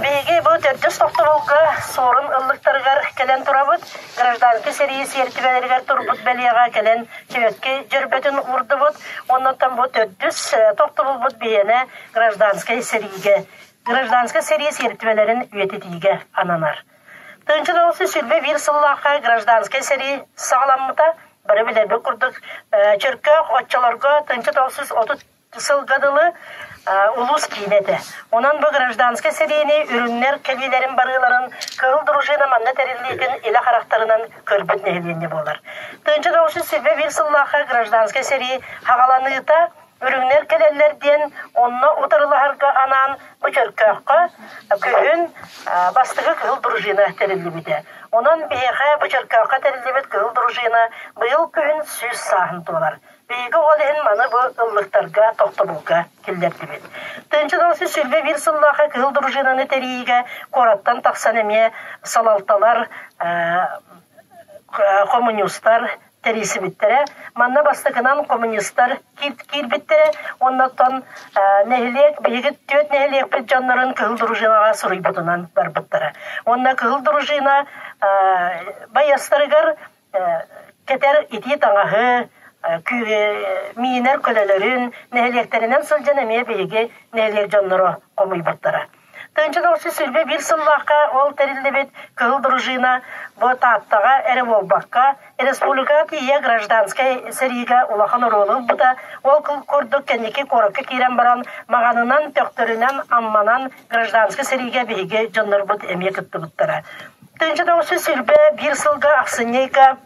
Биһиги бу төрдүс тохтобулга Суорун ыллыктарыгар кэлэн турабыт. Гражданскай сэрии сиэртибэлэригэр турбут бэлиэҕэ кэлэн сибэкки дьөрбөтүн уурдубут. Оннуттан бу төрдүс тохтобулбут биһиэнэ гражданскай сэриигэ, гражданскай сэрии сиэртибэлэрин үйэтитиигэ ананар. Тыынча тоҕус 121 сыллаахха гражданскай сэрии саҕаламмыта. Бары билэрбит курдук, Чөркөөх оччолорго тыынча 930 сылга дылы улуус киинэ этэ. Онон бу гражданскай сэриини үрүҥнэр кэлиилэрин барыыларын Кыһыл дружина манна тэриллиитин илэ харахтарынан көрбүт нэһилиэнньэ буолар. Тыынча 921 сыллаахха гражданскай сэрии хаҕаланыыта үрүҥнэр кэлэллэр диэн онно утарылаһарга анаан бу Чөркөөххө күһүн бастакы Кыһыл дружина тэриллибитэ. Онон биһиэхэ бу Чөркөөххө тэриллибит Кыһыл дружина быйыл күһүн 100 сааһын туолар. Биһиги ол иһин маны бу ыллыктарга тохтобулга киллэрдибит. Тыынча 921 сыллаахха Кыһыл дружинаны тэрийиигэ куораттан тахсан эмиэ салалталар, коммунистар тэрийсибиттэрэ. Манна бастакынан коммунистар киирбиттэрэ. Оннуттан нэһилиэк, биһиги түөрт нэһилиэкпит дьоннорун Кыһыл дружинаҕа суруйбутунан барбыттара. Уонна Кыһыл дружина байыастарыгар кэтэр итии таҥаһы, миинэр көлөлөрүн нэһилиэктэринэн сылдьан эмиэ биһиги нэһилиэк дьонноро хомуйбуттара. Тыынча 921 сыллаахха ол тэриллибит Кыһыл дружина бу Тааттаҕа эрэ буолбакка, республикаҕа тиийэ гражданскай сэриигэ улахан оруолу ылбыта. Ол курдук кэнники куоракка киирэн баран Маҕанынан, Төхтөрүнэн, Амманан гражданскай сэриигэ биһиги дьоннорбут эмиэ кыттыбыттара. Тыынча 921 сылга ахсынньы ыйга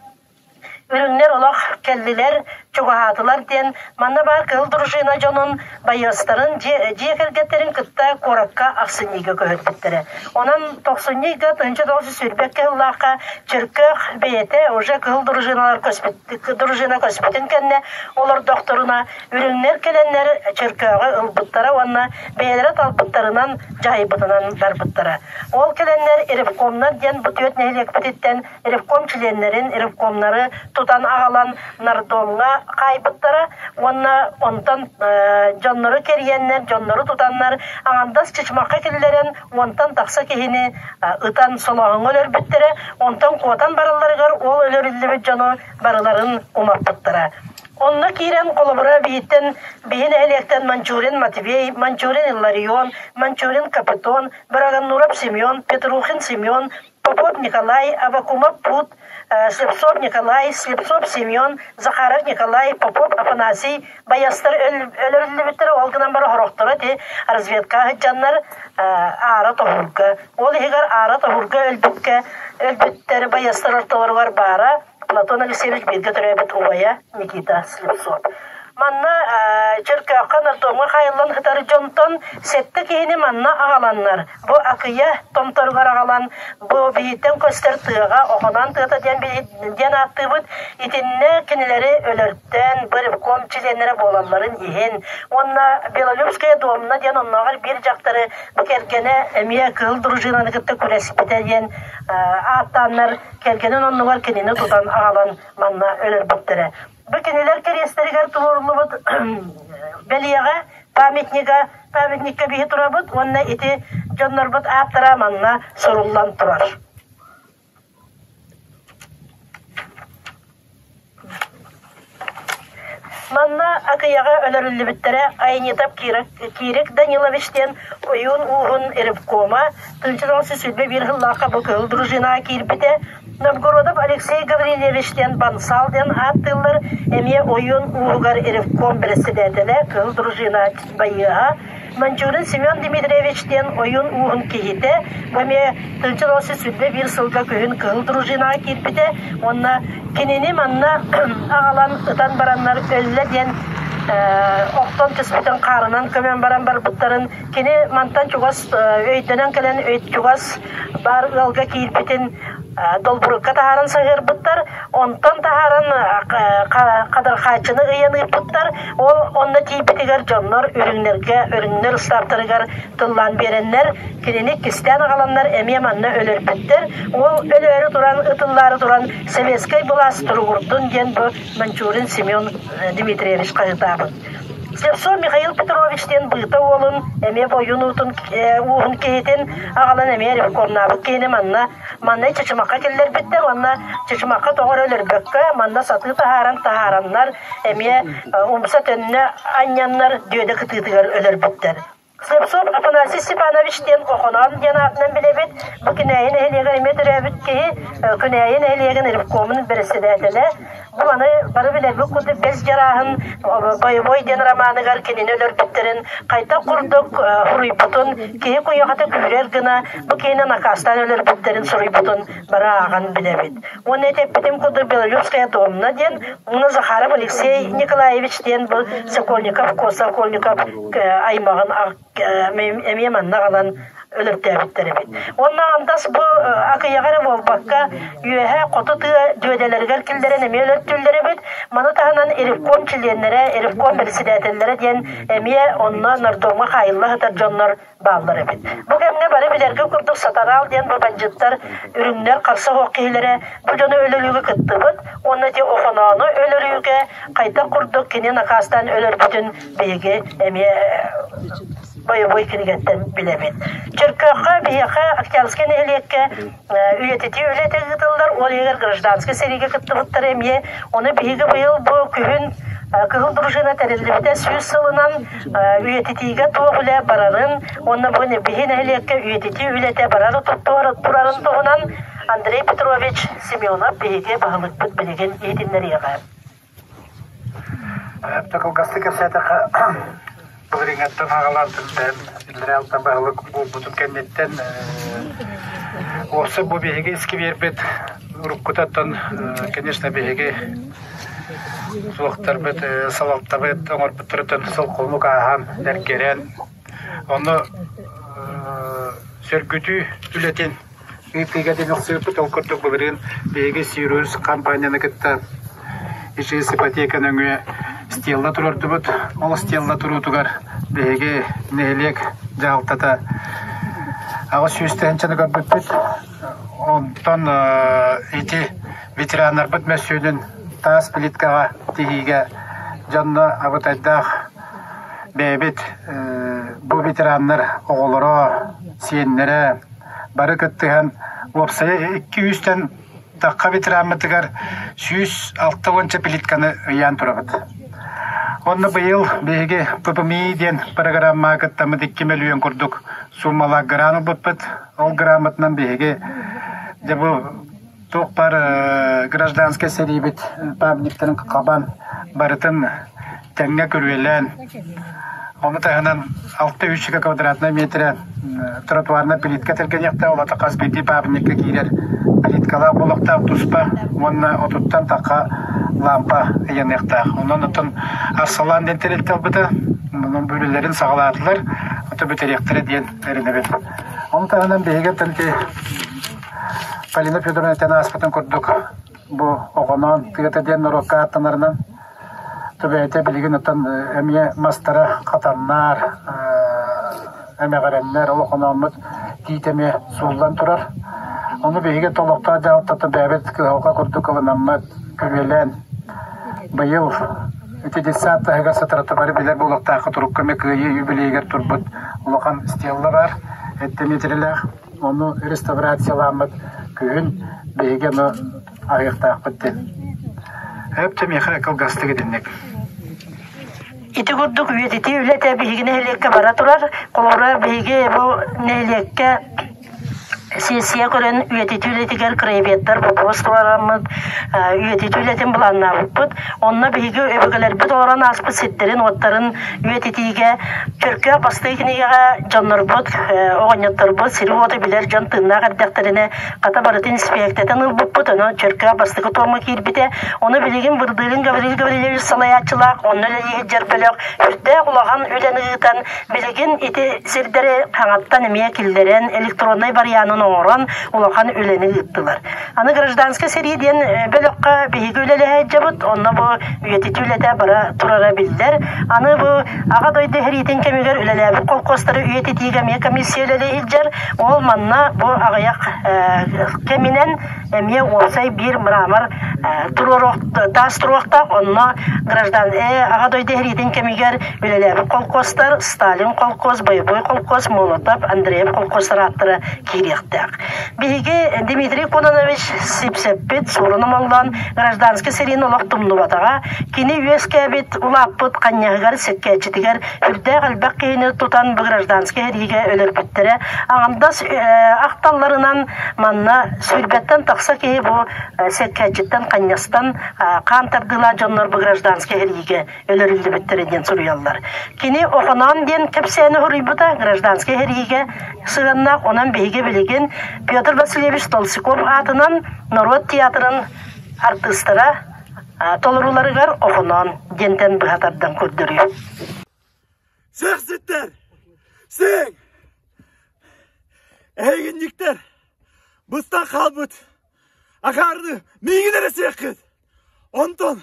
Үрүҥнэр олох кэллилэр, чугаһаатылар диэн манна баар Кыһыл дружина дьонун байыастарын дьиэ кэргэттэрин кытта куоракка ахсынньыга көһөрбүттэрэ. Онон тохсунньу ыйга 1922 сыллаахха Чөркөөх бэйэтэ уже Кыһыл дружиналар көспүт дружина көспүтүн кэннэ олордохторуна үрүҥнэр кэлэннэр Чөркөөҕү ылбыттара уонна бэйэлэрэ талбыттарынан дьаһайбытынан барбыттара. Ол кэлэннэр ревкомнар диэн бу түөрт нэһилиэкпититтэн ревком чилиэннэрин ревкомнары тутан аҕалан нардомҥа хаайбыттара уонна онтон дьоннору кэрийэннэр, дьоннору тутаннар аҥардас Чычымахха киллэрэн уонтан тахса киһини ытан солооһуҥҥа өлөрбүттэрэ, онтон куотан баралларыгар ол өлөрүллүбүт дьону барыларын умаппыттара. Онно киирэн холобура биһиттэн биһи нэһилиэктэн Манчурин Матвей, Манчурин Илларион, Манчурин Капитон, Быраганнуров Семен, Петрухин Семен, Попов Николай, Авакумов Пут, Слепцов Николай, Слепцов Семен, Захаров Николай, Попов Афанасий байыастар өлөрүллүбүттэрэ ол гынан бары хорохторо ити разведка сылдьаннар аара тоһуурга ол иһигэр аара тоһуурга өлбүккэ өлбүттэр байыастар ортолоругар баара Платон Алексеевич бииргэ төрөөбүт убайа Никита Слепцов. Манна Чөркөөххө нардомҥа хаайыллан сытар дьонтон сэттэ киһини манна аҕаланнар, бу Акыйа томторугар аҕалан, бу биһиттэн көстөр тыаҕа Охоноон тыата диэн, диэн ааттыыбыт, итиннэ кинилэри өлөртөөн ревком чилиэннэрэ буолалларын иһин уонна Белолюбская Домна диэн оннооҕор биир дьахтары бу кэргэнэ эмиэ кыһыл дружинаны кытта күрэспитэ диэн ааттааннар кэргэнин оннугар кинини тутан аҕалан манна өлөрбүттэрэ. Бу кинилэр кэриэстэригэр туруоруллубут бэлиэҕэ памятнига памятникка биһи турабыт уонна ити дьоннорбут ааттара манна суруллан турар. Манна Акыйаҕа өлөрүллүбүттэрэ Айнитов Кирик Данилович диэн ойуун ууһун ревкома 1921 сыллаахха бу кыһыл дружинаҕа киирбитэ. Новгородов Алексей Гаврильевич диэн Бансал диэн ааттыыллар эмиэ ойуун ууһугар ревком бэрэссэдээтэлэ кыһыл дружина байыаһа Манчурин Семен Дмитриевич диэн ойуун ууһун киһитэ бу эмиэ 1921 сылга күһүн кыһыл дружинаҕа киирбитэ уонна кинини манна аҕалан ытан бараннар өллө диэн охтон түспүтүн хаарынан көмөн баран барбыттарын кини мантан чугас өйдөнөн кэлэн чугас баар ыалга киирбитин долбурукка таһааран саһыарбыттар онтон таһааран хадархааччыны ыйан ыыппыттар ол онно тиийбитигэр дьоннор үрүҥнэргэ үрүҥнэр ыстааптарыгар тыллаан биэрэннэр кинини кистээн аҕаланнар эмиэ манна өлөрбүттэр ол өлөөрү туран ытыллаары туран советскай былаас туругурдун диэн бу Манчурин Семен Дмитриевич хаһыытаабыт. Слепцов Михаил Петрович диэн быыта уолун эмиэ бойун уутун ууһун киһитин аҕалан эмиэ ревкомнаабыт киһини манна манна Чычымахха киллэрбиттэр уонна Чычымахха тоҕо эрэ өлөрбөккө манна сатыы таһааран таһаараннар эмиэ умса төннө анньаннар дүөдэ кытыытыгар өлөрбүттэр. Слепцов Афанасий Степанович диэн Охоноон диэн аатынан билэбит. Бу Күнээйи нэһилиэгэр эмиэ төрөөбүт киһи, Күнээйи нэһилиэгин ревкомун бэрэссэдээтэлэ. Бу маны бары билэрбит курдук Бэс Дьарааһын боевой диэн романыгар кинини өлөрбүттэрин хайдах курдук суруйбутун, киһи куйахата күүрэр гына бу киһини накаастаан өлөрбүттэрин суруйбутун бары ааҕан билэбит. Уонна этэппитим курдук Белолюбская Домна диэн, уонна Захаров Алексей Николаевич диэн бу Сокольников, Сокольников аймаҕын эмиэ манна аҕалан өлөртөөбүттэр эбит. Уонна андас бу акыйаҕа эрэ буолбакка, үөһэ хоту тыа дүөдэлэригэр киллэрэн эмиэ өлөртүүллэр эбит. Маны таһынан Ревком чилиэннэрэ, Ревком председателлэрэ диэн эмиэ онно нардомҥа хаайылла сытар дьоннор бааллар эбит. Бу кэмҥэ бары билэргэ курдук Сатараал диэн бу бандьыттар үрүҥнэр харса суох киһилэрэ бу дьону өлөрүүгэ кыттыбыт уонна ити Охоноону өлөрүүгэ хайдах курдук кини накаастаан өлөрбүтүн биһиги эмиэ бойобуой кинигэттэн билэбит. Чөркөөххө биһиэхэ Октябрьскай нэһилиэккэ үйэтитии үлэтэ ыытыллар, ол иһигэр гражданскай сэриигэ кыттыбыттар эмиэ. Ону биһиги быйыл бу күһүн Кыһыл дружина тэриллибитэ 100 сылынан үйэтитиигэ туох үлэ барарын уонна бу биһи нэһилиэккэ үйэтитии үлэтэ барар турарын туһунан Андрей Петрович Семенов биһиги баһылыкпыт билигин иһитиннэриэҕэ. Кылгастык кэпсээтэххэ, былырыыҥҥаттан аҕалаан бэйэм иллэрээ алтан баһылык буолбутум кэнниттэн уопсай бу биһиги искибиэрбит уруккутаттан, конечно, биһиги суохтарбыт, салалтабыт оҥорбуттарыттан сыл-хонук ааһан, эргэрэн, онно сөргүтүү үлэтин Ыытыыга диэн охсуйбут ол курдук былырыын биһиги Сириус компанияны кытта ИЖС ипотека нөҥүө стелла туруордубут. Ол стелла туруутугар биһиги нэһилиэк дьаһалтата 800 тыһыынчаны көрбүппүт. Онтон ити ветераннарбыт мөссүөнүн таас плиткаҕа тиһиигэ дьонно абытайдаах бэйэбит бу ветераннар оҕолоро, сиэннэрэ бары кыттыһан уопсайа 200-тэн тахха ветераммытыгар 160 плитканы ыйаан турабыт. Онно быйыл биһиги ППМИ диэн программаҕа кыттаммыт 2 мөлүйүөн курдук суумалаах гран ылбыппыт. Ол грамотынан биһиги дьэ бу туох баар гражданскай сэриибит памятниктарын хабан барытын тэҥҥэ күрүөлээн ону таһынан 6-3 квадратнай метрэ тротуарнай плитка тэлгэниэхтээх, ол ата хас биирдии памятникка киирэр плиткалаах буолуохтаах туспа уонна отуттан тахха лампа ыйаныахтаах. Онон оттон Арсалаан диэн тэрилтэ ылбыта, онон үлэлэрин саҕалаатылар, ото бүтэриэхтэрэ диэн эрэнэбит. Ону таһынан биһиги Полина Федоровна этэн ааспытын курдук, бу оҕоноон тыата диэн норуокка ааттанарынан бэйэтэ билигин оттон эмиэ мастара хатаннар, эмэҕирэннэр, олохонооммут тиит эмиэ сууллан турар. Ону биһиги толохтоох дьаһалтата бэйэбит кыһалҕа курдук ылынаммыт, күрүөлээн быйыл ити детсад таһыгар сытарата бары билэр буолуохтаахха турукка эмиэ кыайыы юбилейыгар турбут улахан стелла баар, эттэ миэтэрэлээх. Ону реставрацияламмыт күһүн биһиги ону аһыахтаахпыт диэн. Эп миэхэ кылгастык итинник. Ити курдук үйэтитии үлэтэ биһиги нэһилиэккэ бара турар. Холобура, биһиги бу нэһилиэккэ сессия көрөн үйэтитии үлэтигэр краеведтар боппуруос турараммыт, үйэтитии үлэтин былааннаабыппыт. Онно биһиги өбүгэлэрбит олорон ааспыт сирдэрин-уоттарын үйэтитиигэ Чөркөөх бастыы кинигэҕэ дьоннорбут, оҕонньотторбут сири-уоту билэр дьон тыыннаах эрдэхтэринэ хата барытын инспектэтэн ылбыппыт, онон Чөркөөх бастакы туомҥа киирбитэ. Ону билигин Бырдыырын Гаврил Гаврильевич салайааччылаах онно үлэлии сылдьар бөлөх сүрдээх улахан үлэни ыытан, билигин ити сирдэри хаҥаттан эмиэ киллэрэн электроннай варианын оҥорон. оҥорон улахан үлэни ыыттылар. Аны гражданскай сэрии диэн бөлөххө биһиги үлэлэһэ сылдьабыт, онно бу үйэтитии үлэтэ бара турара биллэр. Аны бу Аҕа дойду сэриитин кэмигэр үлэлээбит холкуостары үйэтитиигэ эмиэ комиссия үлэлии сылдьар. Ол манна бу аҕыйах кэминэн эмиэ уопсай биир мрамор туруоруох таас туруохтаах. Онно граждан Аҕа дойду сэриитин кэмигэр үлэлээбит холкуостар Сталин холкуос, Боевой холкуос, Молотов, Андреев холкуостар ааттара киириэхтээх. Биһиги Дмитрий Кононович сипсэппит, суорун омоллоон гражданскай сэриини олох тумнубатаҕа. Кини үөскээбит, улааппыт ханньаһыгар, сиккээччитигэр үрдээх элбэх киһини тутан бу гражданскай сэриигэ өлөрбүттэрэ. Аҥардас ахталларынан манна сүүрбэттэн тахса киһи бу сиккээччиттэн, ханньастан хаан тардыылаах дьоннор бу гражданскай сэриигэ өлөрүллүбүттэрэ диэн суруйаллар. Кини Охоноон диэн кэпсээни суруйбута гражданскай сэриигэ сыһыаннаах. Онон биһиги билигин Петр Васильевич Толстяков аатынан норуот театрын артыыстара толорууларыгар Охоноон диэнтэн быһа тардан көрдөрүү. Сехситтер! Сиң! Эһигинниктер! Быстан хаалбыт! Акаарыны миигин эрэ сиэххит! Онтон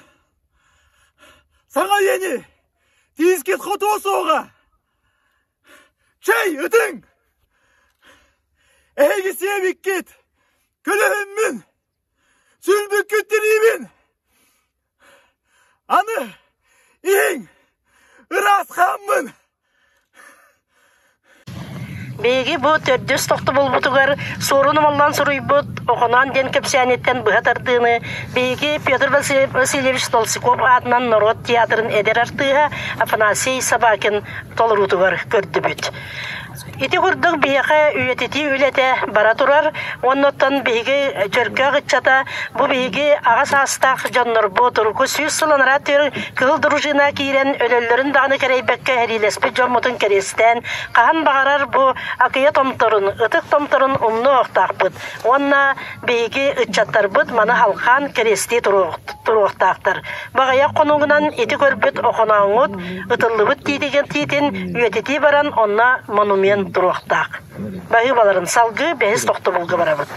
Саҥа үйэни тиискит хотуо суоҕа! Чэй, ытыҥ! Эһиги сиэбиккит, көлөһүммүн, сүлбүккүт тириибин! Аны иһиҥ, ыраас хааммын! Биһиги бу төрдүс тохтобулбутугар Суорун Омоллоон суруйбут Охоноон диэн кэпсээниттэн быһа тардыыны биһиги Петр Васильевич Толстяков аатынан норуот театрын эдэр артыыһа Афанасий Собакин толоруутугар көрдүбүт. Ити курдук биһиэхэ үйэтитии үлэтэ бара турар. Оннуттан биһиги Чөркөөх ыччата бу биһиги аҕа саастаах дьоннорбут урукку 100 сыл анараа өттүгэр Кыһыл дружина киирэн өлөллөрүн даҕаны кэрэйбэккэ сэриилэспит дьоммутун кэриэстээн хаһан баҕарар бу акыйа томторун, ытык томторун умнуохтаахпыт. Уонна биһиги ыччаттарбыт маны халхаан кэриэстии туруохтаахтар. Баҕайах хонугунан ити көрбүт охонооҥҥут ытыллыбыт тиитигин тиитин үйэтитии баран онно монумент туруохтаах. Баһыыбаларын салгыы бэһис тохтобулга барабыт.